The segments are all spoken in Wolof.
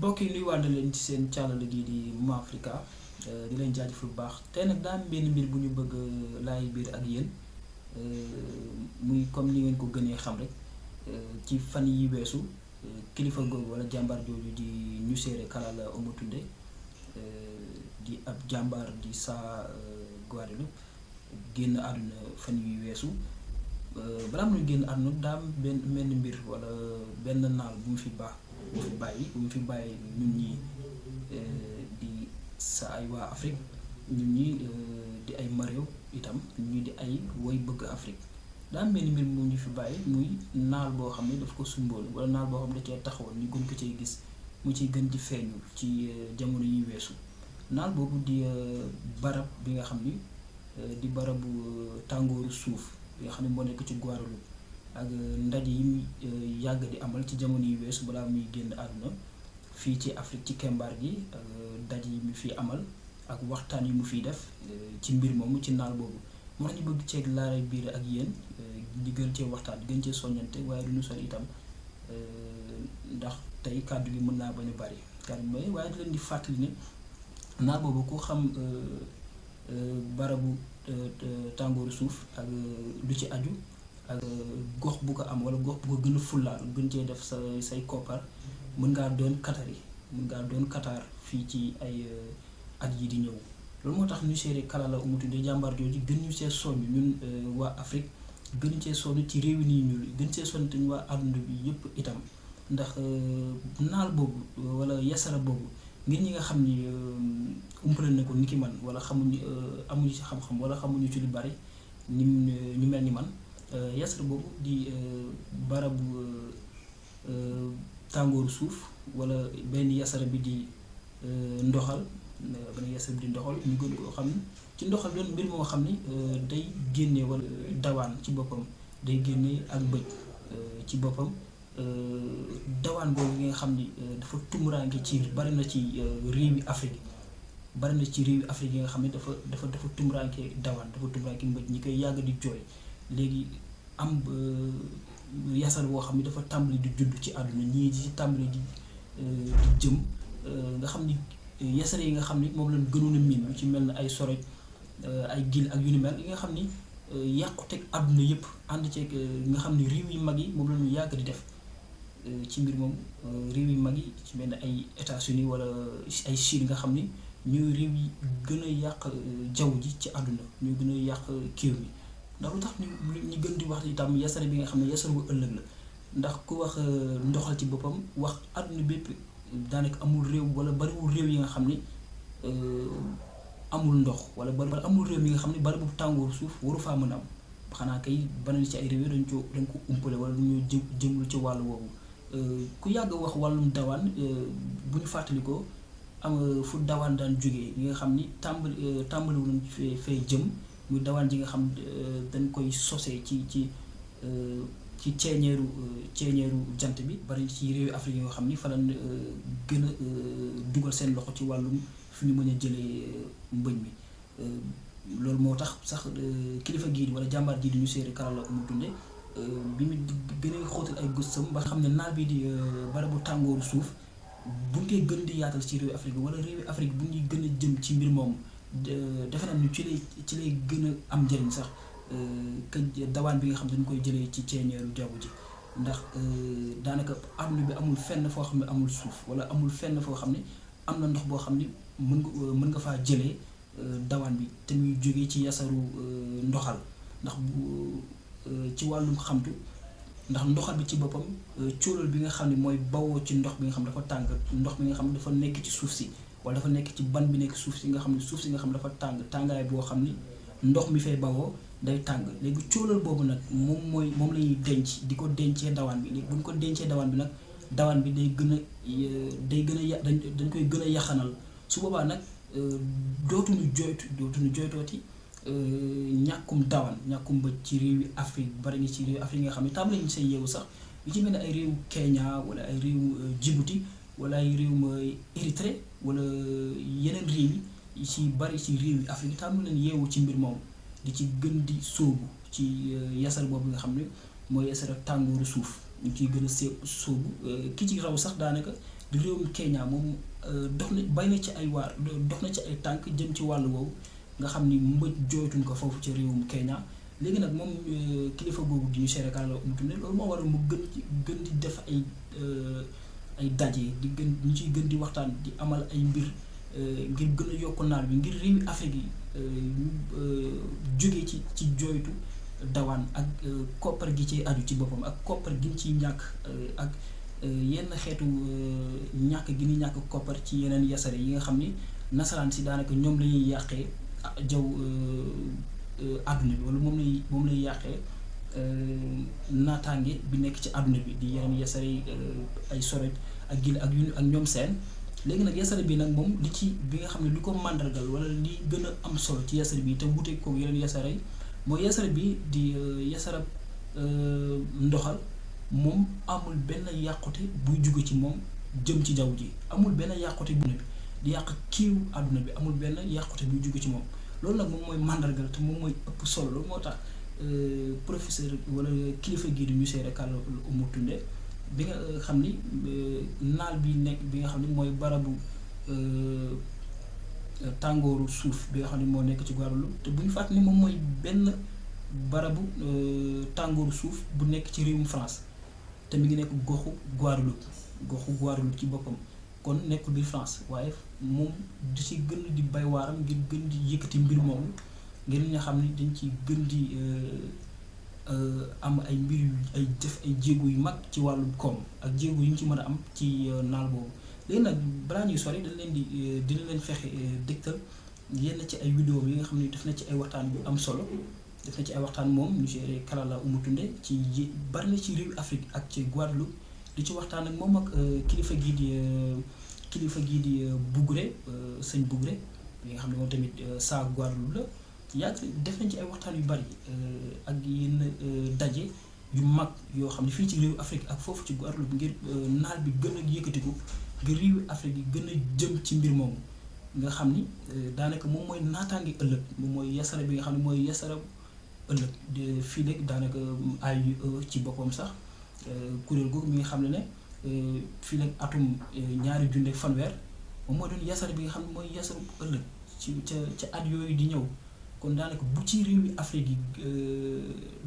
mbokk yi nuyuwaat na leen ci seen càllale gii di Mama Africa di leen jaajëfal bu baax tey nag daa am benn mbir bu ñu bëgg laay biir ak yéen muy comme ni ngeen ko gënee xam rek ci fan yi weesu kilifa googu wala jàmbaar jooju di Nucéré Kalala Omotunde di ab jàmbaar di saa Guadeloupe génn àdduna fan yi weesu balaa muy génn àdduna daa am benn mbir wala benn naal bu mu fi bàyyi ñun ñi di sa ay waa Afrique ñun ñi di ay maréew itam ñun ñi di ay woy bëgg Afrique daa am benn mbir mu ñu fi bàyyi muy naal boo xam ne daf ko sumboon wala naal boo xam ne da cee taxawoon ñu gën ko cay gis mu ciy gën di feeñu ci jamono yi weesu naal boobu di barab bi nga xam ni di barabu tàngooru suuf bi nga xam ne moo nekk ci Guadeloupe ak ndaje yi yàgg di amal ci jamono yi weesu balaa muy génn àdduna fii ci Afrique ci kembaar gi ak ndaje yi mu fi amal ak waxtaan yi mu fiy def ci mbir moomu ci naal boobu moo tax ñu bëgg ceeg laare biir ak yéen di gën cee waxtaan gën cee soññante waaye du ñu sol itam ndax tey kàddu gi mën naa bañ a bari kàddu gi waaye di leen di fàttali ne naal boobu ku xam barabu tàngooru suuf ak lu ci aju ak gox bu ko am wala gox bu ko gën a fullaal gën cee def say koppar mën ngaa doon Qatar fii ci ay at yi di ñëw loolu moo tax Nucéré Kalala Omotunde jàmbaar jooju gën ñu see soññ ñun waa Afrique gën ñu see soññ ci réew yi nii ñuul gën see soññ te ñu waa àdduna bi yëpp itam ndax naal boobu wala yasara boobu ngir ñi nga xam ni umpale na ko ni ki man wala xamuñu amuñu ci xam-xam wala xamuñu ci lu bari ni ñu mel ni man yasara boobu di barabu tàngooru suuf wala benn yasara bi di ndoxal benn yasara bi di ndoxal ñu gën koo xam ni ci ndoxal doon mbir moo xam ni day génne wala dawaan ci boppam day génne ak bëj ci boppam dawaan boobu nga xam ni dafa tumuraanke ci bari na ci réewi Afrique yi nga xam ne dafa tumuraanke dawaan dafa tumuraanke mbëj ñi koy yàgg di jooy léegi am yasar boo xam ne dafa tàmbali di judd ci àdduna ñii di tàmbali di jëm nga xam ni yasar yi nga xam ni moom lañ gënoon a miin lu ci mel ne ay soroj ay gil ak yu ni mel yi nga xam ni yàquteg àdduna yëpp ànd ceeg nga xam ni réew yu mag yi moom la ñu yàgg di def ci mbir moom réew yu mag yi ci mel ne ay États-Unis wala ay Chine nga xam ni ñooy réew yi gën a yàq jaww ji ci àdduna ñoo gën a yàq kiiw mi ndax lu tax ñu gën di wax itam yasare bi nga xam ne yasare bu ëllëg la ndax ku wax ndoxal ci boppam wax àdduna bépp daanaka amul réew wala bariwul réew yi nga xam ni amul ndox wala amul réew mi nga xam ne bari bu tàngooru suuf waru faa mën a am xanaa kay banal ci ay réew yi dañ ko umpale wala ñu jëmul ci wàllu woowu ku yàgg wax wàllum dawaan bu ñu fàttalikoo am fu dawaan daan jógee ñi nga xam ni tàmbaliwu nañ fee jëm muy dawaan ji nga xam dañ koy sosee ci ceeñeeru jant bi bari ci réewi Afrique yoo xam ni fa lañ gën a dugal seen loxo ci wàllum fi ñu mën a jëlee mbëñ mi loolu moo tax sax kilifa gii wala jàmbaar gii di Nucéré Kalala Omotunde bi mu gën a xóotal ay gëstam ba xam ne naal bi di barabu tàngooru suuf bu ñu koy gën di yaatal ci réewi Afrique wala réewi Afrique bu ñuy gën a jëm ci mbir moomu defe naa ni ci lay gën a am njëriñ sax que dawaan bi nga xam dañu koy jëlee ci ceeñeeru jaww ji ndax daanaka àdduna bi amul fenn foo xam ne amul suuf wala amul fenn foo xam ne am na ndox boo xam ne mën nga faa jëlee dawaan bi te muy jógee ci yasaru ndoxal ndax ci wàllum xamtu ndax ndoxal bi ci boppam cóolal bi nga xam ne mooy bawoo ci ndox bi nga xam ne dafa tàng ndox bi nga xam ne dafa nekk ci suuf si wala dafa nekk ci ban bi nekk suuf si nga xam ne suuf si nga xam ne dafa tàngaay boo xam ni ndox mi fay bawoo day tàng léegi cóolal boobu nag moom la ñuy denc di ko dencee dawaan bi léegi bu ñu ko dencee dawaan bi nag dawaan bi day gën a dañ koy gën a yaxanal su boobaa nag dootuñu jooytooti ñàkkum bëj ci réewi Afrique bari nga ci réewi Afrique nga xam ne tàmbali ñu seen yeewu sax li ci mel ne ay réew Kenya wala ay réew Djibouti wala ay réew Érythrée wala yeneen réew yi ci bari ci réew yi Afrique tàmbali leen yeewu ci mbir moomu di ci gën di sóobu ci yasar boobu nga xam ne mooy yasar tàngooru suuf ñu ciy gën a sóobu ki ci raw sax daanaka di réewum Kenya moom dox na bay na ci ay waar dox na ci ay tànk jëm ci wàllu woowu nga xam ni mbëj jooytuñ ko foofu ci réewum Kenya. léegi nag moom kilifa googu di Siré Kalla Oumoutoundé loolu moo waral mu gën di def ay daje di gën ñu ciy gën di waxtaan di amal ay mbir ngir gën a yokk naal bi ngir réewi Afrique yi ñu jógee ci jooytu dawaan ak koppar gi ci aju ci boppam ak koppar gi ñu ciy ñàkk ak yenn xeetu ñàkk gi ni ñàkk koppar ci yeneen yasare yi nga xam ni nasaraan si daanaka ñoom la ñuy yàqee jaw àdduna bi wala moom lay yàqee naataange bi nekk ci àdduna bi di yeneen yasare yi ay soret ak gil ak ñoom seen. léegi nag yasare bi nag moom li ci bi nga xam ne li ko màndargal wala li gën a am solo ci yasare bi te wuute ko yeneen yasare yi mooy yasare bi di yasarab ndoxal moom amul benn yàqute buy jóge ci moom jëm ci jaww ji amul benn yàqute bu ne bi di yàq kiiw àdduna bi amul benn yàqute buy jóge ci moom loolu nag moom mooy màndargal te moom mooy ëpp solo loolu moo tax professeur wala kilifa gii di monsieur Siré Kalla Oumoutoundé bi nga xam ni naal bi nekk bi nga xam ni mooy barabu tàngooru suuf bi nga xam ni moo nekk ci Guadeloupe te bu ñu fàttali ni moom mooy benn barabu tàngooru suuf bu nekk ci réewum France te mi ngi nekk goxu Guadeloupe ci boppam kon nekkul biir France waaye moom di ci gën di bay waaram ngir gën di yëkkati mbir moomu ngir nga xam ni dañ ci gën di am ay mbir yu ay def ay jéego yu mag ci wàllu koom ak jéego yu ñu ci mën a am ci naal boobu. léegi nag balaa ñuy sori dina leen fexe dëgtal yenn ci ay vidéo yi nga xam ne def na ci ay waxtaan yu am solo def na ci ay waxtaan moom monsieur Siré Kalla Oumoutoundé ci bari na ci réew Afrique ak ci Guadeloupe di ci waxtaan ak moom ak kilifa gii di Bougré sëñ Bougré bi nga xam ne moom tamit saa Guadeloupe la. yàgg def nañ ci ay waxtaan yu bari ak yenn daje yu mag yoo xam ne fii ci réewu Afrique ak foofu ci Guadeloupe ngir naal bi gën a yëkkatiku ngir réewu Afrique yi gën a jëm ci mbir moomu nga xam ni daanaka moom mooy naataange ëllëg moom mooy yasara bi nga xam ne mooy yasara ëllëg fii léegi daanaka AUE ci boppam sax kuréel googu mi nga xam ne fii léegi atum 20fanweer moom mooy doon yasara bi nga xam ne mooy yasaru ëllëg ci ca at yooyu di ñëw. kon daanaka bu ci réewi Afrique yi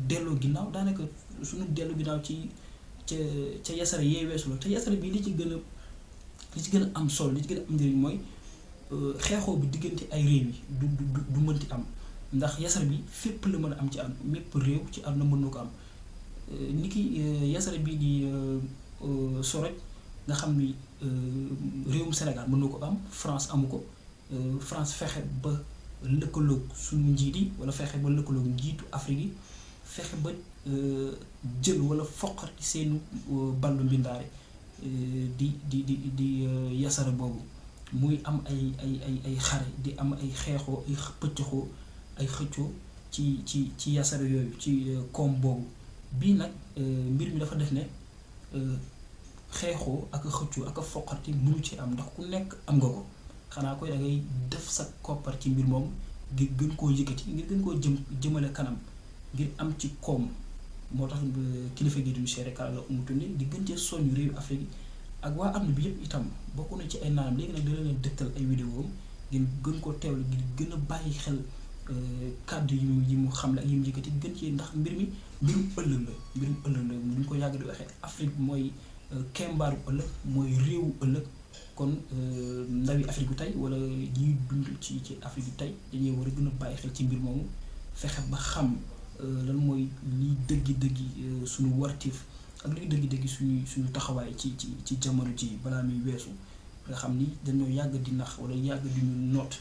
delloo ginnaaw daanaka suñu delloo ginnaaw ca yasara yee weesu la te yasara bi li ci gën a am solo li ci gën a am njëriñ mooy xeexoo bi diggante ay réew yi du mënti am ndax yasara bi fépp la mën a am ci am mépp réew ci àdduna mën na ko am ni ki yasara bi di soroj nga xam ni réewum Sénégal mën na ko am France amu ko France fexe ba lëkkaloog suñu njiit yi wala fexe ba lëkkaloog njiitu Afrique yi fexe ba jël wala foqati seen ballu mbindaare di yasara boobu muy am ay xare di am ay xeexoo ay pëccëxoo ay xëccoo ci yasara yooyu ci koom boobu bii nag mbir mi dafa def ne xeexoo ak xëccoo ak foqati mënu ci am ndax ku nekk am nga ko xanaa koy da ngay def sa koppar ci mbir moom ngir gën koo yëkkati ngir gën koo jëmale kanam ngir am ci koom moo tax kilifa gi du Siré Kalla Oumoutoundé di gën cee soññ réewu Afrique ak waa àdduna bi yëpp itam bokk na ci ay naanam léegi nag dina leen dëgtal ay vidéo ngir gën koo teewlu ngir gën a bàyyi xel kàddu yi mu xam la ak yi mu yëkkati gën cee ndax mbirum ëllëg la ñu ko yàgg di waxee Afrique mooy kembaaru ëllëg mooy réewu ëllëg. kon ndawi Afrique bi tey wala ñuy dund ci Afrique bi tey dañuy war a gën a bàyyi xel ci mbir moomu fexe ba xam lan mooy liy dëggi suñu wartiif ak liy dëggi suñu taxawaay ci jamono ji balaa muy weesu nga xam ni dañoo yàgg di nax wala yàgg di ñu noot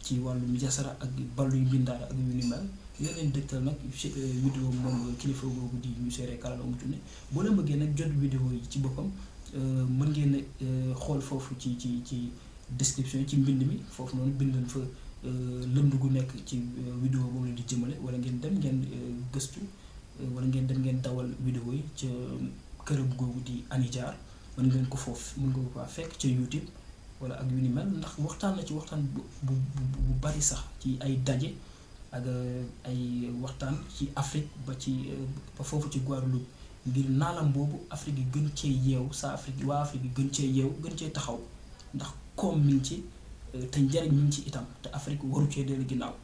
ci wàllum yasara ak balluy mbindaare ak yu ni mel leen dëgtal nag vidéo moom kilifa googu di monsieur Siré Kalla Oumoutoundé boo leen bëggee nag jot vidéo yi ci boppam mën ngeen xool foofu ci description ci mbind mi foofu noonu bind nañ fa lënd gu nekk ci vidéo boobu la di jëmale wala ngeen dem ngeen gëstu wala ngeen dem ngeen dawal vidéo yi ca këram googu di Anijar mën ngeen ko foofu mën nga ko faa fekk ca YouTube wala ak yu ni mel ndax waxtaan na ci waxtaan bu bari sax ci ay daje ak ay waxtaan ci Afrique ba foofu ci Guadeloupe ngir naalam boobu Afrique yi gën cee yeew sa Afrique waa Afrique yi gën cee yeew gën cee taxaw ndax koom mi ngi ci te njariñ mi ngi ci itam te Afrique waru cee dellu ginnaaw.